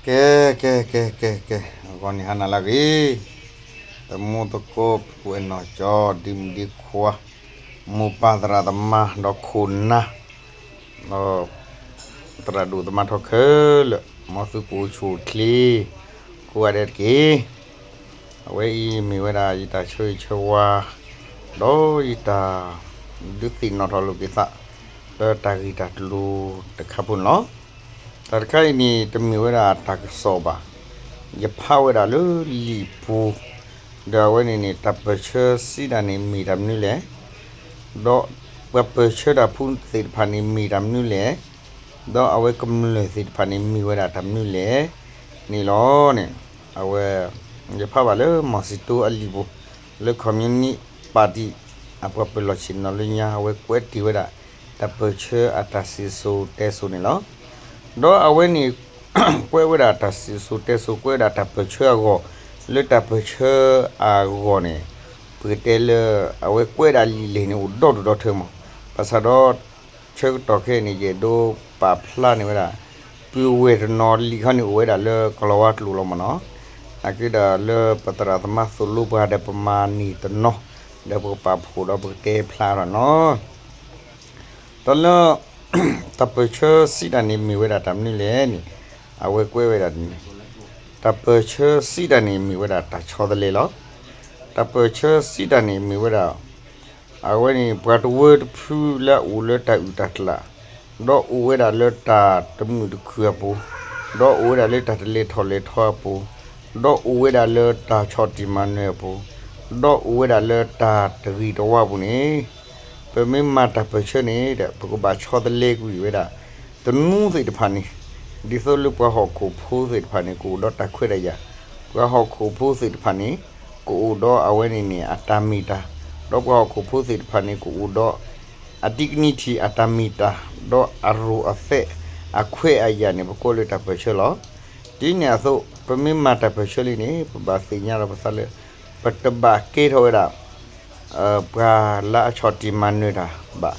ကဲ ကဲ ကဲ ကဲ ကဲ အဂီၢ်န့ၣ်ဟါနၤလၢအဂ့ၤ, သမူသကိး ပုၢ်ဝဲၢ်နီၢ်ကၠီ ဒ့မုၣ်ဒ့ခွါ မိၢ်ပၢ်သရၣ်သမါဒီးခိၣ်နၢ် ဒီးသရၣ်ဒိၣ်သမါထီၣ်ခဲလၢာ် မ်သုကအိၣ်ဆူၣ်အိၣ်ချ့ ကိးဂၤဒဲးတက့ၢ်. အဝဲအံၤမ့ၢ်ဝဲဒၣ်ယတၢ်ဆၢဂ့ၤဆၢဝါ ဒီးယတၢ်ဒုးသ့ၣ်နီၣ်ထီၣ်လိာ်က့ၤသး လၢတၢ်ဂ့ၢ်တၢ်ကျိၤတခါပူၤန့ၣ်လီၤ. တၢ်တခါအံၤန့ၣ် တမ့ၢ်ဝဲဒၣ်တၢ်ကစီၣ်ဘၣ်. ယဖးဝဲဒၣ်လၢလံာ်ပူၤ, ဒီးအဝဲန့ၣ်န့ၣ် တၢ်ပၢၢ်ဆၢစံးတၢ်န့ၣ်မ့ၢ်တၢ်မနုၤလဲၣ်, ဒီးပှၤပၢၢ်ဆၢတၢ်ဖိသ့ၣ်တဖၣ်န့ၣ်မ့ၢ်တၢ်မနုၤလဲၣ်, ဒီးအဝဲကမျၢၢ်သ့ၣ်တဖၣ်န့ၣ်မ့ၢ်ဝဲဒၣ်တၢ်မနုၤလဲၣ်န့ၣ်လီၤန့ၣ်, အဝဲ ယဖးဘၣ်လၢမီၤစံတိအလံာ်ပူၤ လၢ Communist Party အပှၤပၢၤလီၢ်ဆ့ၣ်နီၤလၢညါ အဝဲကွဲးတ့ၢ်ဝဲဒၣ် တၢ်ပၢၢ်ဆၢအတၢ်စံၣ်စိၤတဲစိၤန့ၣ်လီၤ. ဒီးအဝဲန့ၣ် ကွဲးဝဲဒၣ်တၢ်စံၣ်စိၤတဲစိၤ ကွဲးဝဲဒၣ်တၢ်ပၢၢ်ဆၢအဂီၢ်, လၢတၢ်ပၢၢ်ဆၢအဂီၢ်န့ၣ် ပကတဲလၢ အဝဲကွဲးဒၣ်လံာ်လဲၢ်န့ၣ်အိၣ်ဒီဒူၣ်ဒီထၢမး, ဘၣ်ဆၣ်ဒီး ဆၢကတီၢ်ခဲအံၤန့ၣ် ယအဲၣ်ဒိးပာ်ဖျါန့ၢ်ဝဲဒၣ် ပုၢ်ဝဲၢ်တနီၤလံာ်ခီန့ၣ်အိၣ်ဝဲဒၣ်လၢကလီၤဝါကျိာ်လီၤမးနီၤ, နာ်က့ဒီးလၢပသရၣ်သမါသိၣ်လိပှၤဒီးပမၤန့ၢ်တနီၤ, ဒီးပကပာ်ဖှိၣ်ဒီးပကတဲဖျါထီၣ်နီၤ. တၢ်လၢ တၢ်ပၢၢ်ဆၢစံးတၢ်န့ၣ်မ့ၢ်ဝဲဒၣ်တၢ်မနုၤလဲၣ်န့ၣ်, အဝဲကွဲးဝဲဒၣ်န့ၣ်, တၢ်ပၢၢ်ဆၢစံးတၢ်န့ၣ်မ့ၢ်ဝဲဒၣ်တၢ်ဆီတလဲလီၤ. တၢ်ပၢၢ်ဆၢစံးတၢ်န့ၣ်မ့ၢ်ဝဲဒၣ် အဝဲန့ၣ် ပှၤတဝၢတဖုလၢအအိၣ်လၢတၢ်အုၣ်တၢ်ကျၢၤ, ဒီးအိၣ်ဝဲဒၣ်လၢတၢ်တမုာ်တခုၣ်အပူၤ, ဒီးအိၣ်ဝဲဒၣ်လၢတၢ်တလဲၤထီၣ်လဲၤထီအပူၤ, ဒီးအိၣ်ဝဲဒၣ်လၢတၢ်ဆီၣ်တံၢ်မၤနၢၤအပူၤ, ဒီးအိၣ်ဝဲဒၣ်လၢတၢ်တဂ့ၤတဝါအပူၤန့ၣ်, ပမ့ၢ်မၤတၢ်ပၢၢ်ဆၢန့ၣ်ဒီး ပကဘၣ်ဆီတလဲကွံာ်ဝဲဒၣ် တနူသ့ၣ်တဖၣ်န့ၣ်, ဒ်သိးလၢပှၤဟီၣ်ခိၣ်ဖိသ့ၣ်တဖၣ်န့ၣ် ကအိၣ်ဒီးတၢ်ခွဲးတၢ်ယာ်, ပှၤဟီၣ်ခိၣ်ဖိသ့ၣ်တဖၣ်န့ၣ် ကအိၣ်ဒီးအဝဲန့ၣ်န့ၣ် အတၢ်မ့ၢ်တၢ်, ဒီးပှၤဟီၣ်ခိၣ်ဖိသ့ၣ်တဖၣ်န့ၣ် ကအိၣ်ဒီး အdignity အတၢ်မ့ၢ်တၢ်, ဒီးအရူၢ်အသဲး အခွဲးအယာ်န့ၣ် ပကိးလၢတၢ်ပၢၢ်ဆၢလီၤ. ဒ်န့ၣ်အသိး ပမ့ၢ်မၤတၢ်ပၢၢ်ဆၢလံန့ၣ် ပဘၣ်သ့ၣ်ညါလီၤပသးလၢ ပတဘၣ်ကဲထီၣ်ဝဲဒၣ် ပှၤလၢအဆီၣ်တံၢ်မၤနၢၤတၢ်ဘၣ်.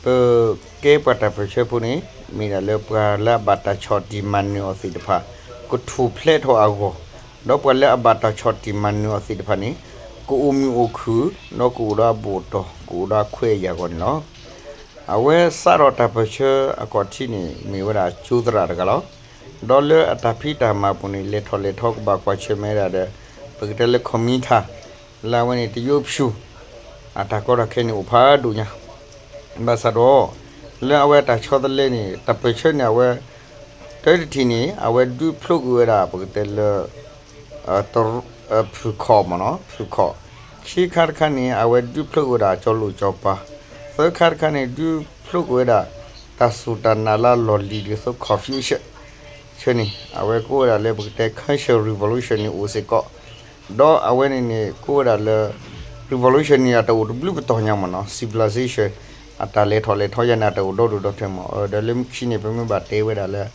ပကဲပှၤတၢ်ပၢၢ်ဆၢဖိန့ၣ် မ့ၢ်ဒၣ်လၢပှၤလၢအဘၣ်တၢ်ဆီၣ်တံၢ်မၤနၢၤအီၤသ့ၣ်တဖၣ် ကထူၣ်ဖျဲးထီၣ်အဂီၢ်, ဒီးပှၤလၢအဘၣ်တၢ်ဆီၣ်တံၢ်မၤနၢၤအီၤသ့ၣ်တဖၣ်န့ၣ် ကအိၣ်မုာ်အိၣ်ခုၣ်, ဒီးကအိၣ်ဒီးအဘူးအတီၢ်, ကအိၣ်ဒီးအခွဲးအယာ်အဂီၢ်န့ၣ်လီၤ. အဝဲစးထီၣ်တၢ်ပၢၢ်ဆၢအခီၣ်ထံးန့ၣ် မ့ၢ်ဝဲဒၣ်ကၠိသရၣ်တဂၤလီၤ. ဒီးလၢအတၢ်ဖံးတၢ်မၤအပူၤန့ၣ် လဲၤထီၣ်လဲၤထီကဘၣ်ကွၢ်ဆၢၣ်မဲာ်ဝဲဒၣ်ဒီး ပကတဲလၢ communist လၢအဝဲန့ၣ်တယိဖၠူၣ် အတၢ်ကီတၢ်ခဲန့ၣ်အိၣ်ဖးဒိၣ်ညါ, ဘၣ်ဆၣ်ဒီး လၢအဝဲတၢ်ဆီတလဲန့ၣ် တၢ်ပၢၢ်ဆၢန့ၣ် အဝဲ တၢတထံၣ်န့ၣ် အဝဲဒုးဖျိးကွံာ်ဝဲဒၣ် ပကတဲလၢ ဖုၣ်ခီၣ်မ့ၢ်နီၤ ဖုၣ်ခီၣ်, ခံခါတခါန့ၣ် အဝဲဒုးဖျိးကွံာ်ဝဲဒၣ်ကၠီလိာ်ကၠီပၤ, သၢခါတခါန့ၣ် ဒုးဖျိးကွံာ်ဝဲဒၣ် တၢ်စူၢ်တၢ်နာ်လၢအလီၢ်လံၤဒ်သိး Confucius ဆၢန့ၣ် အဝဲကိးဝဲဒၣ်လၢပကတဲ Cultural Revolution န့ၣ်အိၣ်စ့ၢ်ကီး, ဒီးအဝဲန့ၣ်န့ၣ် ကိးဝဲဒၣ်လၢ revolution န့ၣ် အတၢ်အိၣ်တဘျုးပတီၢ်ညါမ့ၢ်နီၤ civilization အတၢ်လဲၤထီၣ်လဲၤထီယါန့ၣ် အတၢ်အိၣ်ဒီဒူၣ်ဒီထၢမး, ဒီးလၢမုၢ်ခံန့ၣ် ပမ့ၢ်ဘၣ်တဲဝဲဒၣ်လၢ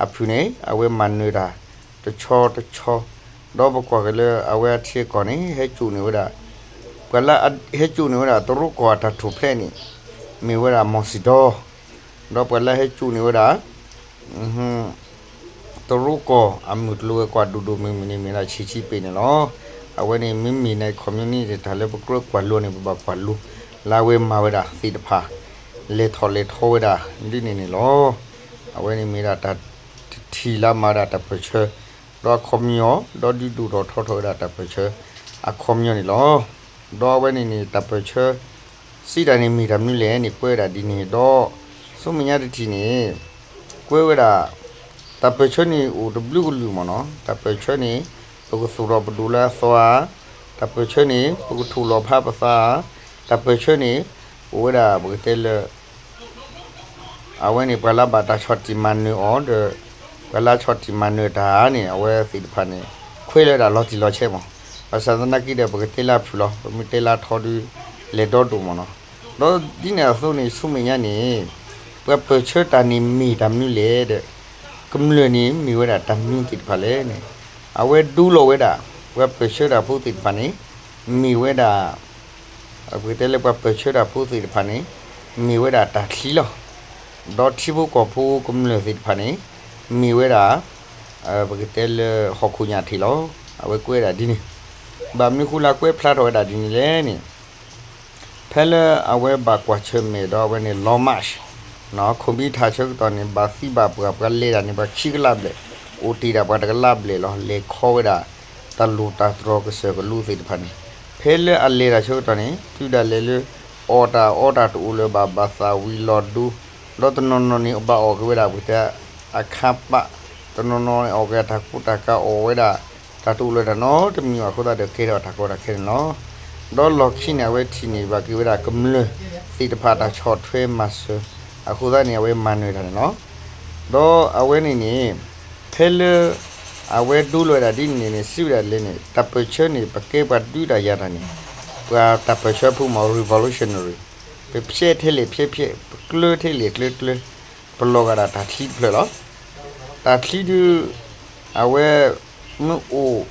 အဖုၣ်န့ၣ် အဝဲမၤနၢၤတၢ် တဆီတဆီ, ဒီးပကွၢ်က့ၤလၢအဝဲအထံအကီၢ်န့ၣ် ဟဲစိာ်န့ၢ်ဝဲဒၣ် ပှၤလၢဟဲစိာ်န့ၢ်ဝဲဒၣ်တရူးကီၢ်အတၢ်ထူၣ်ဖျဲးန့ၣ် မ့ၢ်ဝဲဒၣ်မီၢ်စံၣ်ဒီး, ဒီးပှၤလၢဟဲစိာ်န့ၢ်ဝဲဒၣ် တရူးကီၢ်အမုၢ်ကျိၤဝဲၤကွာ်ဒိၣ်ဒိၣ်မုၢ်မုၢ်န့ၣ် မ့ၢ်ဒၣ်ဆံးဆံးပ့ၤန့ၣ်လီၤ. အဝဲန့ၣ်မ့မ့ၢ်န့ၣ် communist တၢ်လၢပကြၢးကွၢ်လိန့ၣ် ပဘၣ်ကွၢ်လိ လၢအဝဲမၤဝဲဒၣ်သ့ၣ်တဖၣ် လဲၤထီၣ်လဲၤထီဝဲဒၣ်ဒ်န့ၣ်န့ၣ်လီၤ. အဝဲန့ၣ်မ့ၢ်ဒၣ်တၢ်တထံၣ်လၢအမၤဝဲဒၣ်တၢ်ပၢၢ်ဆၢ ဒီးအခီပညီ ဒီးဒုးဒိၣ်ထီၣ်ထီထီၣ်ဝဲဒၣ်တၢ်ပၢၢ်ဆၢ အခီပညီန့ၣ်လီၤ. ဒီးအဝဲန့ၣ်န့ၣ် တၢ်ပၢၢ်ဆၢ စံးတၢ်န့ၣ်မ့ၢ်တၢ်မနုၤလဲၣ်န့ၣ် ကွဲးဝဲဒၣ်ဒ်န့ၣ် ဒီး ဆူမဲာ်ညါတထံၣ်န့ၣ် ကွဲးဝဲဒၣ် တၢ်ပၢၢ်ဆၢန့ၣ်အိၣ်တဘျုးကလုာ်မ့ၢ်နီၤ, တၢ်ပၢၢ်ဆၢန့ၣ် ပကသူၣ်ထီၣ်ပဒိၣ်လၢအသီဧါ, တၢ်ပၢၢ်ဆၢန့ၣ် ပကထူၣ်လီၤဖးပသးဧါ, တၢ်ပၢၢ်ဆၢန့ၣ် အိၣ်ဝဲဒၣ်ပကတဲလၢ အဝဲန့ၣ် ပှၤလၢအဘၣ်တၢ်ဆီၣ်တံၢ်မၤနၢၤအီၤဒီး ပှၤလၢအဆီၣ်တံၢ်မၤနၢၤတၢ်န့ၣ် အဝဲသ့ၣ်တဖၣ်န့ၣ် ခွဲးလၢဒၣ်လီၤတံၢ်လီၤဆဲးမး, ဘၣ်ဆၣ်သနာ်က့ဒီး ပကတဲလၢအဖုၣ်လီၤ, ပမ့ၢ်တဲလၢအထီဒီး လဲၤဒီဒိၣ်မးနီၤ. ဒီးဒ်န့ၣ်အသိးန့ၣ် ဆူမဲာ်ညါန့ၣ် ပှၤပၢၢ်ဆၢတၢ်န့ၣ်မ့ၢ်တၢ်မနုၤလဲၣ်ဒီး ကမျၢၢ်န့ၣ်မ့ၢ်ဝဲဒၣ်တၢ်မနုၤသ့ၣ်တဖၣ်လဲၣ်န့ၣ် အဝဲဒိလီၤဝဲဒၣ် ပှၤပၢၢ်ဆၢတၢ်ဖိသ့ၣ်တဖၣ်န့ၣ် မ့ၢ်ဝဲဒၣ် ပကတဲလၢပှၤပၢၢ်ဆၢတၢ်ဖိသ့ၣ်တဖၣ်န့ၣ် မ့ၢ်ဝဲဒၣ်တၢ်ချံလီၤ. ဒီးထံဖိကီၢ်ဖိကမျၢၢ်သ့ၣ်တဖၣ်န့ၣ် မ့ၢ်ဝဲဒၣ် ပကတဲလၢဟီၣ်ခိၣ်ညၣ်ထံးလီၤ. အဝဲကွဲးဒၣ်ဒ်န့ၣ်, ဘၣ်မနုၤဃိလၢအကွဲးဖျါထီၣ်ဝဲဒၣ်ဒ်န့ၣ်လဲၣ်န့ၣ်, ဖဲလၢအဝဲဘၣ်ကွၢ်ဆၢၣ်မဲာ်ဒီးအဝဲန့ၣ် လီၤမး, ခိၣ်မံထးဆၢကတီၢ်န့ၣ် ဘၣ်သံဘၣ်ပှၢ် ပှၤလဲၤတၢ်န့ၣ် ပှၤခံကလးဘျဲၣ်, အိၣ်တ့ၢ်ဒၣ်ပှၤတကလးဘျဲၣ်လီၤ. လဲၤခီဝဲဒၣ် တၢ်လိၣ်တၢ်တြီၤကစၢၢ်ကလိသ့ၣ်တဖၣ်န့ၣ်, ဖဲလၢအလဲၤတၢ်ဆၢကတီၢ်န့ၣ် တုၤဒၣ်လဲာ်လၢ အီၣ်တၢ်အီတၢ်တအိၣ်လၢၤဘၣ်, ဘၣ်သးဝံၤလီၤဒိ, ဒီးတနီၤနီၤန့ၣ် ဘၣ်အီၣ်က့ၤဝဲဒၣ်ပကတဲ အခါပာ်, တနီၤနီၤန့ၣ် အီၣ်က့ၤတၢ်ကူတၢ်ကၤ အီၣ်ဝဲဒၣ် တၢ်တအိၣ်လၢၤတၢ်နီတမံၤဘၣ်အဃိသတးဒီး ကဲထီၣ်တၢ်ကီတၢ်ခဲန့ၣ်လီၤ. ဒီးလီၢ်ခံန့ၣ် အဝဲထံၣ်န့ၢ်ဘၣ်က့ၤဝဲဒၣ်ကမျၢၢ်သ့ၣ်တဖၣ်တၢ်ဆီၣ်ထွဲမၤစၢၤအဃိသတးန့ၣ် အဝဲမၤနၢၤတၢ်န့ၣ်လီၤ. ဒီးအဝဲန့ၣ်န့ၣ် ဖဲလၢ အဝဲဒိလီၤဝဲဒၣ်ဒ်န့ၣ်န့ၣ် စံးဝဲဒၣ်လဲၣ်န့ၣ် တၢ်ပၢၢ်ဆၢန့ၣ် ပကဲပှၤဒုးတၢ်ယၤတၢ်န့ၣ် ပှၤတၢ်ပၢၢ်ဆၢဖိမ့ၢ် revolutionary, ပဖျဲးထဲလဲၣ်ဖျဲးဖျဲး, ပကျၢၤထဲလဲၣ်ကျၢၤကျၢၤ, ပလီၤဂာ်ဒၣ်တၢ်ချံတဖျၢၣ်လီၤ. တၢ်ချံဒုး အဝဲ မ့ၢ်အိၣ်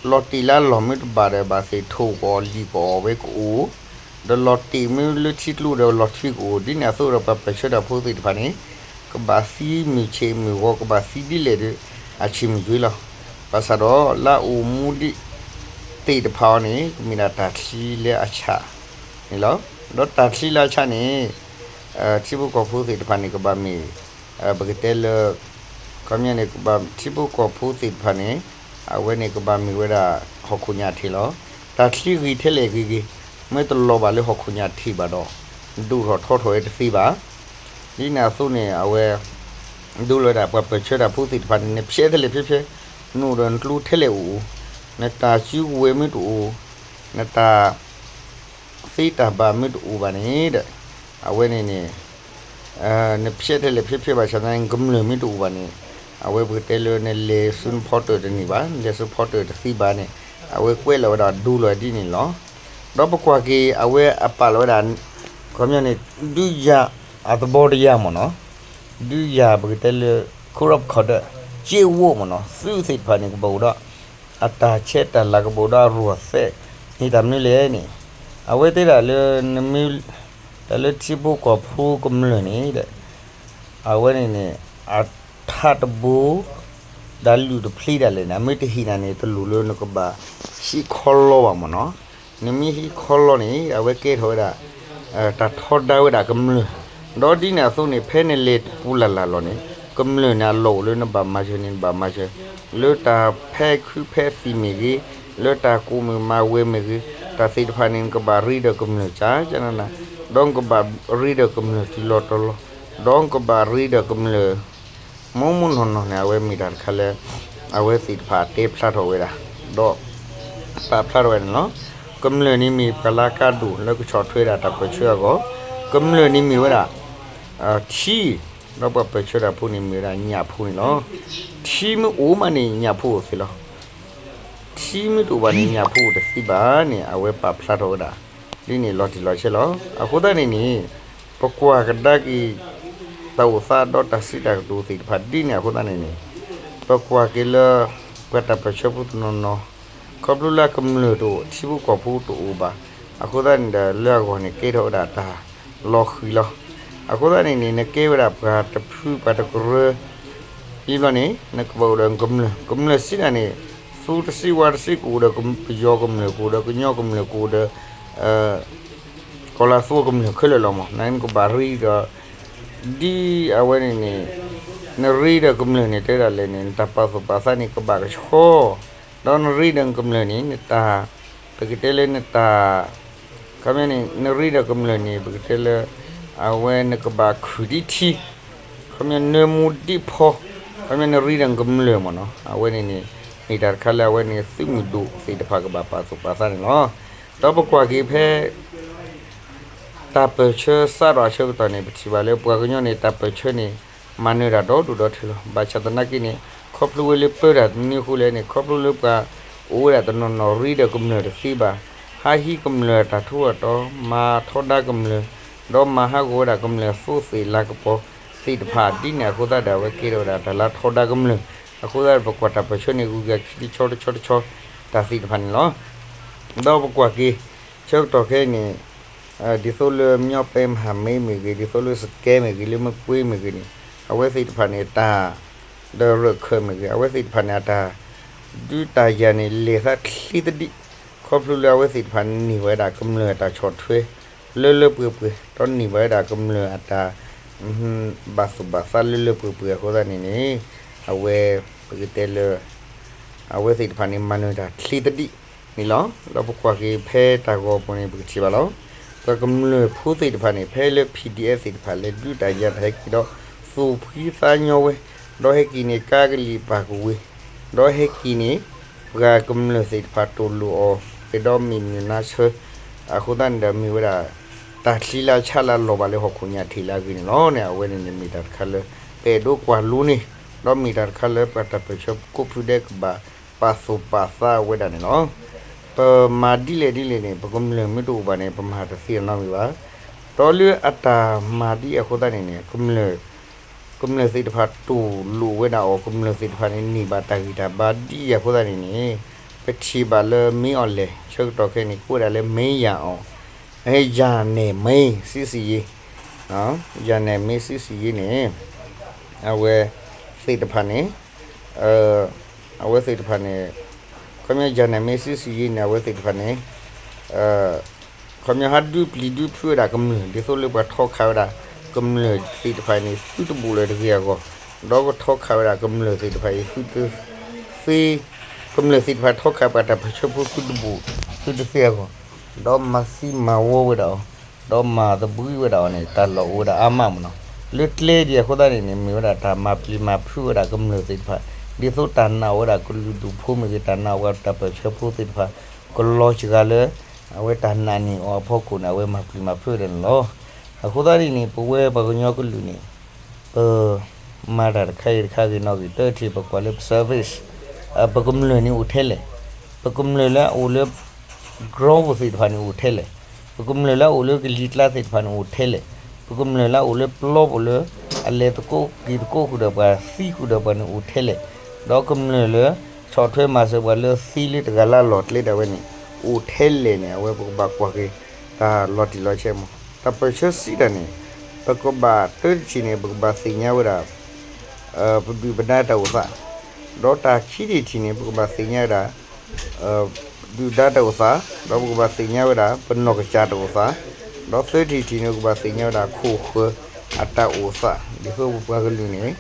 လီၤတ့ၢ်လၢအလီၢ်မ့ၢ်တဘၣ်ဒီး ဘၣ်သ့ၣ်ထိၣ်ကအီၣ်လံၣ်ကအီၣ်ဝဲကအိၣ်, ဒီးလီၤတ့ၢ်မ့ၢ်လၢထံကျိဒီးလီၤထွံကအိၣ်, ဒ်န့ၣ်အသိးဒီးပှၤပၢၢ်ဆၢတၢ်ဖိသ့ၣ်တဖၣ်န့ၣ် ကဘၣ်သံမုၢ်ဆ့ၣ်မုၢ်ဂီၤ ကဘၣ်သံဒ်လဲၣ်ဒီး အဆံးမုၢ်ကွ့လီၤ. ဘၣ်ဆၣ်ဒီးလၢအအိၣ်မူဒံးသ့ၣ်တဖၣ်အီၤန့ၣ် ကမ့ၢ်ဒၣ်တၢ်ချံလၢအဆးန့ၣ်လီၤ. ဒီးတၢ်ချံလၢအဆးန့ၣ် ထံဖိကီၢ်ဖိသ့ၣ်တဖၣ်န့ၣ် ကဘၣ်မ့ၢ် ပကတဲလၢ ခီပညီန့ၣ် ကဘၣ်ထံဖိကီၢ်ဖိသ့ၣ်တဖၣ်န့ၣ် အဝဲန့ၣ်ကဘၣ်မ့ၢ်ဝဲဒၣ်ဟီၣ်ခိၣ်ညၣ်ထံးလီၤ. တၢ်ချံဂ့ၤထဲလဲၣ်ဂ့ၤဂ့ၤ မ့ၢ်တလီၤဘၣ်လၢဟီၣ်ခိၣ်ညၣ်ထံးဘၣ်ဒီး ဒိၣ်ထီၣ်ထီထီၣ်ဝဲတသ့ဘၣ်. ဒ်န့ၣ်အသိးန့ၣ် အဝဲ ဒိလီၤဝဲဒၣ်ပှၤပၢၢ်ဆၢတၢ်ဖိသ့ၣ်တဖၣ်န့ၣ် နဖျဲးထဲလဲၣ်ဖျဲးဖျဲး, နအိၣ်ဒီးနကျိထဲလဲၣ်အိၣ်, နတၢ်စုကဝဲၤမ့ၢ်တအိၣ်, နတၢ် သ့တၢ်ဘၣ်မ့ၢ်တအိၣ်ဘၣ်န့ၣ်ဒီး အဝဲန့ၣ်န့ၣ် နဖျဲးထဲလဲၣ်ဖျဲးဖျဲးဘၣ်ဆၣ်သနာ်က့ နကမျၢၢ်မ့ၢ်တအိၣ်ဘၣ်န့ၣ် အဝဲပကတဲလၢနလဲၤဆူနဖီတၢၣ်တန့ၢ်ဘၣ်, နလဲၤဆူဖီတၢၣ်တသ့ဘၣ်န့ၣ် အဝဲကွဲးလီၤဝဲဒၣ်ဒိလီၤဒ်န့ၣ်လီၤ. ဒီးပကွၢ်က့ၤ အဝဲအပာ်လီၤဝဲဒၣ် ခီပညီန့ၣ် ဒုးယၤအသဘီတယၤမ့ၢ်နီၤ, ဒုးယၤပကတဲလၢ corrupt ခီဒီး က့ဝိမ့ၢ်နီၤ, သုးသ့ၣ်တဖၣ်န့ၣ် ကဘၣ်အိၣ်ဒီး အတၢ်ဆဲးတၢ်လၤ ကဘၣ်အိၣ်ဒီးအရူၢ်အသဲး န့ၣ်တၢ်မနုၤလဲၣ်န့ၣ် အဝဲတဲဒၣ်လၢ နမ့ၢ် တၢ်လၢထံဖိကီၢ်ဖိကမျၢၢ်န့ၣ်ဒီး အဝဲန့ၣ်န့ၣ် အထးတဘိ ဒီးလုၢ်တဖျ့ဒၣ်လဲာ်န့ၣ် အမ့ၢ်တဟ့ၣ်နၤန့ၣ် တလိၣ်လၢနကဘၣ်ဟံးခီလီဘၣ်မ့ၢ်နီၤ. နမ့ၢ်ဟံးခီလီန့ၣ် အဝဲကဲထီၣ်ဝဲဒၣ် တၢ်ထီဒါဝဲဒၣ်ကမျၢၢ်, ဒီးဒ်န့ၣ်အသိးန့ၣ် ဖဲနလဲၤတပူၤလၢ်လၢ်လီၤန့ၣ် ကမျၢၢ်န့ၣ်အလီၢ်အိၣ်လၢနဘၣ်မၤစၢၤန့ၣ် နဘၣ်မၤစၢၤ, လၢတၢ်ဖဲခုဖဲသံၣ်မ့ၢ်ဂ့ၤ, လၢတၢ်ကိးမုၢ်မၤဝဲမ့ၢ်ဂ့ၤ, တၢ်သ့ၣ်တဖၣ်န့ၣ် နကဘၣ်ရ့ဒီးကမျၢၢ်ကကနး, ဒီးနကဘၣ်ရ့ဒီးကမျၢၢ်တုၤလီၤတီၤလီၤ, ဒီးနကဘၣ်ရ့ဒီးကမျၢၢ် မိၢ်မိၢ်နီၢ်နီၢ်န့ၣ် အဝဲမ့ၢ်တၢ်တခါလၢ အဝဲသ့ၣ်တဖၣ်တဲဖျါထီၣ်ဝဲဒၣ်, ဒီး ပာ်ဖျါထီၣ်ဝဲန့ၣ်လီၤ. ကမျၢၢ်န့ၣ်မ့ၢ်ပှၤလၢအကါဒိၣ်လၢကဆီၣ်ထွဲဒၣ်တၢ်ပၢၢ်ဆၢအဂီၢ်, ကမျၢၢ်န့ၣ်မ့ၢ်ဝဲဒၣ် ထံ, ဒီးပှၤပၢၢ်ဆၢတၢ်ဖိန့ၣ်မ့ၢ်ဝဲဒၣ်ညၣ်ဖိန့ၣ်လီၤ. ထံမ့ၢ်အိၣ်မးန့ၣ် ညၣ်ဖိအိၣ်သ့လီၤ. ထံမ့ၢ်တအိၣ်ဘၣ်န့ၣ် ညၣ်ဖိအိၣ်တသ့ဘၣ်န့ၣ် အဝဲပာ်ဖျါထီၣ်ဝဲဒၣ် ဒ်န့ၣ်လီၤတံၢ်လီၤဆဲးလီၤ. အဃိသတးန့ၣ်န့ၣ် ပကွၢ်ကဒါက့ၤ တၢ်အိၣ်သးဒီးတၢ်စံးတၢ်ကတိၤသ့ၣ်တဖၣ်ဒ်န့ၣ်အဃိသတးန့ၣ်န့ၣ် ပကွၢ်က့ၤလၢ ပှၤတၢ်ပၢၢ်ဆၢဖိတနီၤနီၤ ခီဖျိလၢအကမျၢၢ်တအိၣ် ထံဖိကီၢ်ဖိတအိၣ်ဘၣ် အဃိသတးန့ၣ်ဒီး လၢအဂီၢ်န့ၣ် ကဲထီၣ်ဝဲဒၣ်တၢ်လီၤဃံၤလီၤ. အဃိသတးန့ၣ်န့ၣ် နကဲဝဲဒၣ်ပှၤတဖုပှၤတကရၢ လံဘျီန့ၣ် နကဘၣ်အိၣ်ဒီးကမျၢၢ်, ကမျၢၢ်စံးဒၣ်န့ၣ် သူတစံးဝါတစံးကအိၣ်ဒီးပယီၤကမျၢၢ် ကအိၣ်ဒီးကညီကမျၢၢ် ကအိၣ်ဒီး ကီၢ်လၤသူကမျၢၢ်ခဲလၢာ်လီၤမး, နကဘၣ်ရ့ဒီး ဒ်အဝဲန့ၣ်န့ၣ် နရ့ဒီးကမျၢၢ်န့ၣ် တဲဒၣ်လဲၣ်န့ၣ် နတၢ်ပာ်သူၣ်ပာ်သးန့ၣ် ကဘၣ်ကဆှီ, ဒီးနရ့ဒီးကမျၢၢ်န့ၣ် နတၢ် ပကတဲလၢနတၢ် ခီပညီန့ၣ် နရ့ဒီးကမျၢၢ်န့ၣ် ပကတဲလၢ အဝဲနကဘၣ်ခုၣ်ဒ်ထံ, ခီပညီနၢမူဒ်ဖီ, ခီပညီနရ့ဒီးကမျၢၢ်မ့ၢ်နီၤ, အဝဲန့ၣ်န့ၣ် မ့ၢ်တၢ်တခါလၢအဝဲန့ၣ် သုးမုၢ်ဒိၣ်သ့ၣ်တဖၣ်ကဘၣ်ပာ်သူၣ်ပာ်သးန့ၣ်လီၤ. ဒီးပကွၢ်က့ၤဖဲ တၢ်ပၢၢ်ဆၢစးထီၣ်အဆၢကတီၢ်န့ၣ် ပထံၣ်ဘၣ်လၢပှၤကညီန့ၣ် တၢ်ပၢၢ်ဆၢန့ၣ် မၤနၢၤတၢ်ဒီဒူၣ်ဒီထၢလီၤ. ဘၣ်ဆၣ်သနာ်က့န့ၣ် ခီဖျိဝဲလၢပၢတၢ်မနုၤအဃိလဲၣ်န့ၣ် ခီဖျိလၢပှၤအိၣ်ဝဲဒၣ်တနီၤနီၤ ရ့ဒီးကမျၢၢ်တသ့ဘၣ်, ဟးဟံးကမျၢၢ်အတၢ်ထူးအတၢ်တီၤ, မၤထီဒါကမျၢၢ်, ဒီးမၤဟးဂီၤဝဲဒၣ်ကမျၢၢ်အသိသ့ၣ်လၤကပီၤသ့ၣ်တဖၣ် ဒ်န့ၣ်အဃိသတးဒီး အဝဲကဲထီၣ်ဝဲဒၣ်တၢ်လၢထီဒါကမျၢၢ်, အဃိသတးဒီး ပကွၢ်တၢ်ပၢၢ်ဆၢန့ၣ် ဂုၤဂၤခံတဆီတဆီတဆီ တၢ်သ့ၣ်တဖၣ်န့ၣ်လီၤ. ဒီးပကွၢ်က့ၤ ဆၢကတီၢ်ခဲအံၤန့ၣ် ဒ်သိးလၢ မြောက်ပိုင်းမဟာမိတ် မ့ၢ်ဂ့ၤ, ဒ်သိးလၢ စကဲ မ့ၢ်ဂ့ၤ, လၢ မကွေး မ့ၢ်ဂ့ၤန့ၣ် အဝဲသ့ၣ်တဖၣ်န့ၣ် တၢ် ဒီးရၢၢ်ခၢၣ်မ့ၢ်ဂ့ၤ အဝဲသ့ၣ်တဖၣ်န့ၣ် အတၢ်ဒုးတၢ်ယၤန့ၣ် လဲၤသးချ့သဒံး, ခီဖျိလၢအဝဲသ့ၣ်တဖၣ်န့ၣ် န့ၢ်ဝဲဒၣ်ကမျၢၢ်အတၢ်ဆီၣ်ထွဲ လၢလၢပှဲၤပှဲၤ, ဒီးန့ၢ်ဝဲဒၣ်ကမျၢၢ်အတၢ် ဘၣ်သူၣ်ဘၣ်သးလၢလၢပှဲၤပှဲၤအဃိသတးန့ၣ်န့ၣ်, အဝဲ ပကတဲလၢ အဝဲသ့ၣ်တဖၣ်န့ၣ် မၤနၢၤတၢ်ချ့သဒံးန့ၣ်လီၤ. ဒီးပကွၢ်က့ၤဖဲတၢ်ဂီၤပူၤန့ၣ် ပကထံၣ်ဘၣ်လီၤ. ပှၤကမျၢၢ်ဖိသ့ၣ်တဖၣ်န့ၣ် ဖဲလၢ P D F သ့ၣ်တဖၣ် လဲၤဒုးတၢ်ယၤတၢ်ဟဲက့ၤဒီး သူၣ်ဖှံသးညီဝဲ, ဒီးဟဲက့ၤန့ၣ် ကါကလံၤပာ်ကဝ့ၤ, ဒီးဟဲက့ၤန့ၣ် ပှၤကမျၢၢ်သ့ၣ်တဖၣ်တိၢ်လိာ်အီၤ ကဒီးမ့ၢ်မုၢ်နါဆၢ, အဃိသတးန့ၣ်ဒီးမ့ၢ်ဝဲဒၣ် တၢ်ချံလၢဆါလၢလီၤဘၣ်လၢဟီၣ်ခိၣ်ညါထံးလၢအဂ့ၤန့ၣ်လီၤန့ၣ်. အဝဲန့ၣ်န့ၣ်မ့ၢ်တၢ်တခါလၢ ပအဲၣ်ဒိးကွၢ်လိန့ၣ်, ဒီးမ့ၢ်တၢ်တခါလၢပှၤတၢ်ပၢၢ်ဆၢကိးဖုဒဲးကဘၣ်ပာ်သူၣ်ပာ်သးဝဲဒၣ်န့ၣ်လီၤ. ပမၤဒ်လဲၣ်ဒ်လဲၣ်န့ၣ် ပကမျၢၢ်မ့ၢ်တအိၣ်ဘၣ်န့ၣ် ပမၤတသ့နီတမံၤဘၣ်. ဒီးလၢအတၢ်မၤဒ်အဃိသတးန့ၣ်န့ၣ် ကမျၢၢ်သ့ၣ်တဖၣ်တိၢ်လိာ်ဝဲဒၣ်အီၤ, ကမျၢၢ်သ့ၣ်တဖၣ်န့ၣ် န့ၢ်ဘၣ်တၢ်ဂံၢ်တၢ်ဘါဒ်အဃိသတးန့ၣ်န့ၣ်, ပထံၣ်ဘၣ်လၢမ့ၢ်အီၤလဲၣ် ဆၢကတီၢ်ခဲအံၤန့ၣ် ကိးဝဲဒၣ်လၢမ့ၢ်ယၤအီၤ ယၤနဲၣ်မ့ၢ်စံစံယ့, ယၤနဲၣ်မ့ၢ်စံစံယ့န့ၣ် အဝဲသ့ၣ်တဖၣ်န့ၣ် အဝဲသ့ၣ်တဖၣ်န့ၣ် ခီပညီယၤနဲၣ်မ့ၢ်စံစံယ့န့ၣ် အဝဲသ့ၣ်တဖၣ်န့ၣ် ခီပညီဟးဒုးပျံၤဒုးဖုးဝဲဒၣ်ကမျၢၢ် ဒ်သိးလၢပှၤထီခးဝဲဒၣ် ကမျၢၢ်သ့ၣ်တဖၣ်အံၤန့ၣ် သုတဘူးလၢၤတဂ့ၤအဂီၢ်, ဒီးကထီခးဝဲဒၣ်ကမျၢၢ်သ့ၣ်တဖၣ်အံၤ သုတသ့ ကမျၢၢ်သ့ၣ်တဖၣ်ထီခးပှၤတၢ်ပၢၢ်ဆၢဖိသုတဘူး သုတသ့အဂီၢ်, ဒီးမၤသံမၤဝီဝဲဒၣ်အီၤ, ဒီးမၤသဘှံးဝဲဒၣ်အီၤန့ၣ် တၢ်လီၢ်အိၣ်ဝဲဒၣ်အါမးမ့ၢ်နီၤ. လၢကျဲဒ်အဃိသတးန့ၣ်န့ၣ် မ့ၢ်ဝဲဒၣ်တၢ်မၤပျံၤမၤဖုးဝဲဒၣ်ကမျၢၢ်သ့ၣ်တဖၣ် ဒ်သိးတၢ်နာ်ဝဲဒၣ်ကလုာ်ဒူၣ်ဖိမ့ၢ်ဂ့ၤ တၢ်နာ်ဝဲတၢ်ပၢၢ်ဆၢဖိသ့ၣ်တဖၣ် ကလီၤစှၤလၢ အဝဲတၢ်နာ်န့ၢ်အီၤအဖီခိၣ်န့ၣ် အဝဲမၤပျံၤမၤဖုးဝဲဒၣ်န့ၣ်လီၤ. အဃိသတးန့ၣ်န့ၣ် ပဝဲပှၤကညီကလုာ်န့ၣ် ပမၤတၢ်တခါဂ့ၤတခါဂ့ၤနီၣ်ဂံၢ်တၢထံၣ် ပကွၢ်လၢပ service ပကမျၢၢ်န့ၣ်အိၣ်ထဲလဲၣ်, ပကမျၢၢ်လၢအအိၣ်လၢ ground ပူၤသ့ၣ်တဖၣ်န့ၣ်အိၣ်ထဲလဲၣ်, ပကမျၢၢ်လၢအအိၣ်လၢကလံၤကျါသ့ၣ်တဖၣ်န့ၣ်အိၣ်ထဲလဲၣ်, ပကမျၢၢ်လၢအအိၣ်လၢပျီပူၤလၢ အလဲၤသကိးက့ၤသကိးဃုာ်ဒီးပှၤသံဃုာ်ဒီးပှၤန့ၣ်အိၣ်ထဲလဲၣ်, ဒီးကမျၢၢ်လၢ ဆီၣ်ထွဲမၤစၢၤပှၤလၢသံလၢတဂၤလၢအလီၢ်ကျဲဒၣ်ဝဲန့ၣ် အိၣ်ထဲလဲၣ်န့ၣ် အဝဲပကဘၣ်ကွၢ်က့ၤ တၢ်လီၤတံၢ်လီၤဆဲးမး. တၢ်ပၢၢ်ဆၢစံးတၢ်န့ၣ် ပကဘၣ်တၢတထံၣ်န့ၣ် ပကဘၣ်သ့ၣ်ညါဝဲဒၣ် ပဒုၣ်ပဒါတၢ်အိၣ်သး, ဒီးတၢ်ခံထံၣ်တထံၣ်န့ၣ် ပကဘၣ်သ့ၣ်ညါဝဲဒၣ် ဒုၣ်ဒါတၢ်အိၣ်သး, ဒီးပကဘၣ်သ့ၣ်ညါဝဲဒၣ် ပနီၢ်ကစၢ်တၢ်အိၣ်သး, ဒီးသၢထံၣ်တထံၣ်န့ၣ် ပကဘၣ်သ့ၣ်ညါဝဲဒၣ်ခိၣ်ဃၢၤအတၢ်အိၣ်သး, ဒ်သိးပပှၤကလုာ်န့ၣ်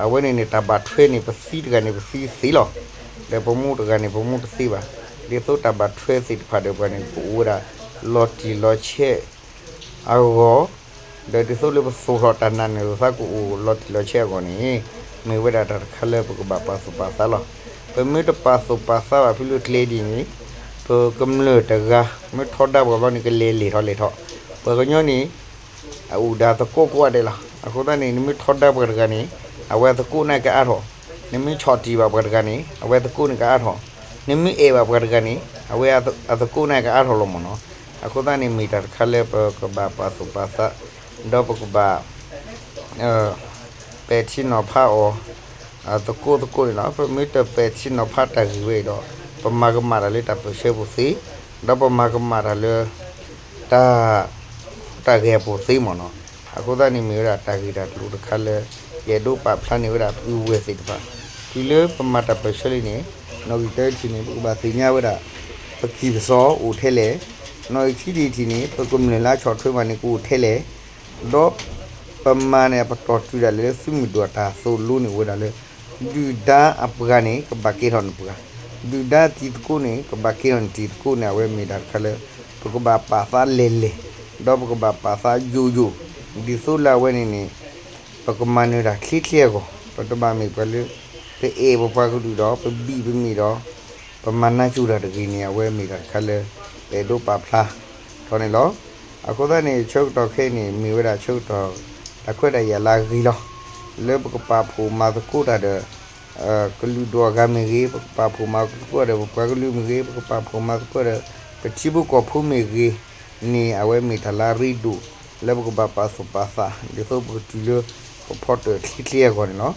အဝဲန့ၣ်န့ၣ် တၢ်ဘၣ်ထွဲန့ၣ် ပသံတဂၤန့ၣ် ပသံသ့လီၤ. ဒီးပမူတဂၤန့ၣ် ပမူတသ့ဘၣ်. ဒ်သိးတၢ်ဘၣ်ထွဲသ့ၣ်တဖၣ်ဒီးပှၤန့ၣ် ကအိၣ်ဝဲဒၣ်လီၤတံၢ်လီၤဆဲးအဂီၢ်, ဒီးဒ်သိးလၢပသူၣ်ထီၣ်တၢ်နာ်န့ၣ် အသးကအိၣ်လီၤတံၢ်လီၤဆဲးအဂီၢ်န့ၣ် မ့ၢ်ဝဲဒၣ်တၢ်တခါလၢပကဘၣ်ပာ်သူၣ်ပာ်သးလီၤ. ပမ့ၢ်တပာ်သူၣ်ပာ်သးဘၣ်ဖဲလၢကျဲဒ်န့ၣ် ပကမျၢၢ်တဂၤ မ့ၢ်ထီဒါပှၤဘျီန့ၣ် ကလဲၤလဲၤထီၣ်လဲၤထီၣ်, ပှၤကညီန့ၣ် အအိၣ်ဒီးသကိးကိးဂၤဒဲးလီၤ. အဃိသတးန့ၣ် နမ့ၢ်ထီဒါပှၤတဂၤန့ၣ် အဝဲအသကိးန့ၣ်ကအါထီၣ်, နမ့ၢ်ဆီၣ်တံၢ်ဘၣ်ပှၤတဂၤန့ၣ် အဝဲအသကိးန့ၣ်ကအါထီၣ်, နမ့ၢ်အဲၣ်ဘၣ်ပှၤတဂၤန့ၣ် အဝဲအသကိးန့ၣ်ကအါထီၣ်လီၤမ့ၢ်နီၤ. အဃိသတးန့ၣ် မ့ၢ်တၢ်တခါလၢပကဘၣ်ပာ်သူၣ်ပာ်သး ဒီးပကဘၣ် ပဲာ်ထံနီၤဖးအီၤ သကိးသကိးန့ၣ်လီၤ. ပမ့ၢ်တပဲာ်ထံနီၤဖးတၢ်ဂ့ၢ်ဝဲအံၤဒီး ပမၤကမၣ်တၢ်လၢတၢ်ပၢၢ်ဆၢပူၤသ့, ဒီးပမၤကမၣ်တၢ်လၢ တၢ် တၢ်ဂ့ၢ်အပူၤသ့မ့ၢ်နီၤ. အဃိသတးန့ၣ်မ့ၢ်ဝဲဒၣ်တၢ်ဂ့ၢ်တၢ်ကျိၤတခါလၢ ယအဲၣ်ဒိးပာ်ဖျါန့ၢ်ဝဲဒၣ်ပုၢ်ဝဲၢ်သ့ၣ်တဖၣ် တုၤလၢပမၤတၢ်ပၢၢ်ဆၢလံန့ၣ် နီၣ်ဂံၢ်တၢတထံၣ်န့ၣ် ပကဘၣ်သ့ၣ်ညါဝဲဒၣ် ပကံၢ်ပစီအိၣ်ထဲလဲၣ်, နီၣ်ဂံၢ်ခံထံၣ်တထံၣ်န့ၣ် ပကမျၢၢ်လၢအဆီၣ်ထွဲမၤန့ၣ် ကအိၣ်ထဲလဲၣ်, ဒီးပမၤန့ၣ် ပတီၢ်တုၤဒၣ်လဲာ်လၢသုးမုၢ်ဒိၣ်တၢ်သိၣ်လိန့ၢ်ဝဲဒၣ်လၢ ဒုၣ်ဒါအပှၤန့ၣ် ကဘၣ်ကဲထီၣ်န့ၢ်ပှၤ, ဒုၣ်ဒါတံၤသကိးန့ၣ် ကဘၣ်ကဲထီၣ်န့ၢ်တံၤသကိးန့ၣ် အဝဲမ့ၢ်တၢ်တခါလၢ ပကဘၣ်ပာ်သးလဲၢ်လဲၢ်, ဒီးပကဘၣ်ပာ်သးယိာ်ယိာ်, ဒ်သိးလၢအဝဲန့ၣ်န့ၣ် ပကမၤနၢၤတၢ်ချ့ချ့အဂီၢ်, ပတဘၣ်မ့ၢ်ပှၤလၢ ပအဲၣ်ပပှၤကလုာ်ဒီး ပဘံၣ်ပမ့ၢ်ဒီး ပမၤနၢ်ကၠိတၢ်တဂ့ၤန့ၣ် အဝဲမ့ၢ်တၢ်တခါလၢ ပအဲၣ်ဒိးပာ်ဖျါထီၣ်န့ၣ်လီၤ. အဃိသတးန့ၣ် ဆၢကတီၢ်ခဲအံၤန့ၣ် မ့ၢ်ဝဲဒၣ်ဆၢကတီၢ် တၢ်ခွဲးတၢ်ယာ်လၢအဂ့ၤလီၤ. လၢပကပာ်ဖှိၣ်မၤသကိးတၢ်ဒီး ကလုာ်ဒူၣ်အဂၤမ့ၢ်ဂ့ၤ, ပကပာ်ဖှိၣ်မၤသကိးဒီး ပပှၤကလုာ်မ့ၢ်ဂ့ၤ, ပကပာ်ဖှိၣ်မၤသကိးဒီး ပထံဖိကီၢ်ဖိမ့ၢ်ဂ့ၤန့ၣ် အဝဲမ့ၢ်တၢ်လၢအရ့ဒိၣ် လၢပကဘၣ်ပာ်သူၣ်ပာ်သး ဒ်သိးပကတုၤလၢ ပဖီတၢၣ်ချ့ချ့အဂီၢ်န့ၣ်လီၤ.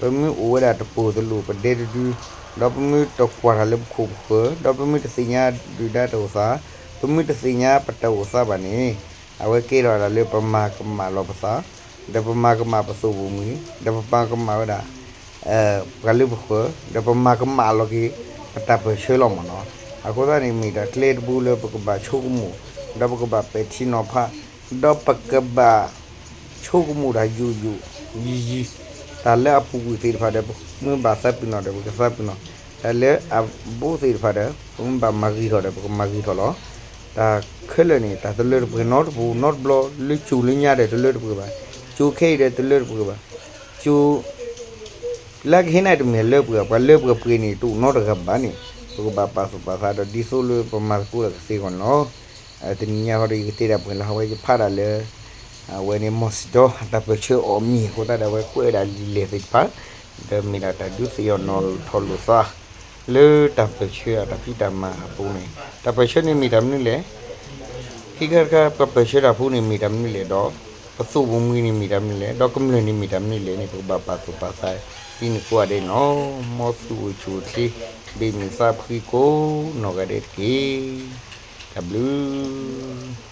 ပမ့ၢ်အိၣ်ဝဲဒၣ်တပိၢ်တလိၣ်ပဒဲတဒု, ဒီးပမ့ၢ်တကွၢ်တၢ်လၢပခိၣ်ပဃၢၤ, ဒီးပမ့ၢ်တသ့ၣ်ညါဒုၣ်ဒါတၢ်အိၣ်သး, ပမ့ၢ်တသ့ၣ်ညါပတၢ်အိၣ်သးဘၣ်န့ၣ်, အဝဲကဲထီၣ်ဝဲဒၣ်လၢပမၤကမၣ်လီၤပသး, ဒီးပမၤကမၣ်ပသိၣ်ပူၤမ့ၢ်ဂ့ၤ, ဒီးပမၤကမၣ်ဝဲဒၣ် ပှၤလၢပဃၢၤ ဒီးပမၤကမၣ်လီၤက့ၤ ပတၢ်ပၢၢ်ဆၢလီၤမ့ၢ်နီၤ. အဃိသတးန့ၣ်မ့ၢ်ဒၣ်ကျဲတဘိလၢပကဘၣ်ဆိကမိၣ် ဒီးပကဘၣ်ပဲာ်ထံနီၤဖး ဒီးပကဘၣ် ဆိကမိၣ်တၢ်ယိာ်ယိာ် ယံာ်ယံာ်, တၢ်လၢအပူၤကွံာ်သ့ၣ်တဖၣ်ဒီး ပမ့ၢ်ဘၣ်သးပ့ၤနီၣ်ဒီး ပကသးပ့ၤနီၣ်, တၢ်လၢအဘူးသ့ၣ်တဖၣ်ဒီး ပမ့ၢ်ဘၣ်မၤဂ့ၤထီၣ်ဒီး ပကမၤဂ့ၤထီၣ်လီၤ. တၢ်ခဲလၢာ်န့ၣ် တၢ်တလၢတပှဲၤနီတပူၤနီတဘျီ, လၢကၠိလၢညါဒီးတလၢတပှဲၤဘၣ်, ကၠိခဲအံၤဒီးတလၢတပှဲၤဘၣ်, ကၠိ လၢကဟ့ၣ်နၤတမ့ၢ်လၢပှဲၤ, ပှၤလၢပှဲၤပှဲၤန့ၣ် တအိၣ်နီတဂၤဘၣ်န့ၣ်, ပကဘၣ်ပာ်သူၣ်ပာ်သးဒီး ဒ်သိးလၢပမၤသကိးတၢ်ကသ့အဂီၢ်န့ၣ်လီၤ. တနံၤညါဃီဒီး ယကတဲဒၣ်ပှဲၤလၢဟီဝဲ ယဖးဒၣ်လၢ အဝဲန့ၣ် မီၤစံးတီ တၢ်ပၢၢ်ဆၢအီၣ်မံၤအဃိသတးဒီး အဝဲကွဲးဒၣ်လံာ်လဲၢ်သ့ၣ်တဖၣ်, ဒီးမ့ၢ်ဒၣ်တၢ်ဒုးသ့ၣ်နီၣ်ထီၣ်လိာ်သး လၢတၢ်ပၢၢ်ဆၢအတၢ်ဖံးတၢ်မၤအပူၤန့ၣ်, တၢ်ပၢၢ်ဆၢန့ၣ်မ့ၢ်တၢ်မနုၤလဲၣ်, ခံခါတခါ ပပၢၢ်ဆၢတၢ်ဖိန့ၣ်မ့ၢ်တၢ်မနုၤလဲၣ်ဒီး ပသိၣ်ပမှံၤန့ၣ်မ့ၢ်တၢ်မနုၤလဲၣ်, ဒီးကမျၢၢ်န့ၣ်မ့ၢ်တၢ်မနုၤလဲၣ်န့ၣ် ပကဘၣ်ပာ်သူၣ်ပာ်သး ဒ်န့ၣ်ကိးဂၤဒဲးန့ၣ်လီၤ. မ်သုအိၣ်ဆူၣ်အိၣ်ချ့ ဘ့ၣ်မုၢ်သးဖှံကိးနီၢ်ဂၤဒဲးတက့ၢ်. တၢ်ဘျုး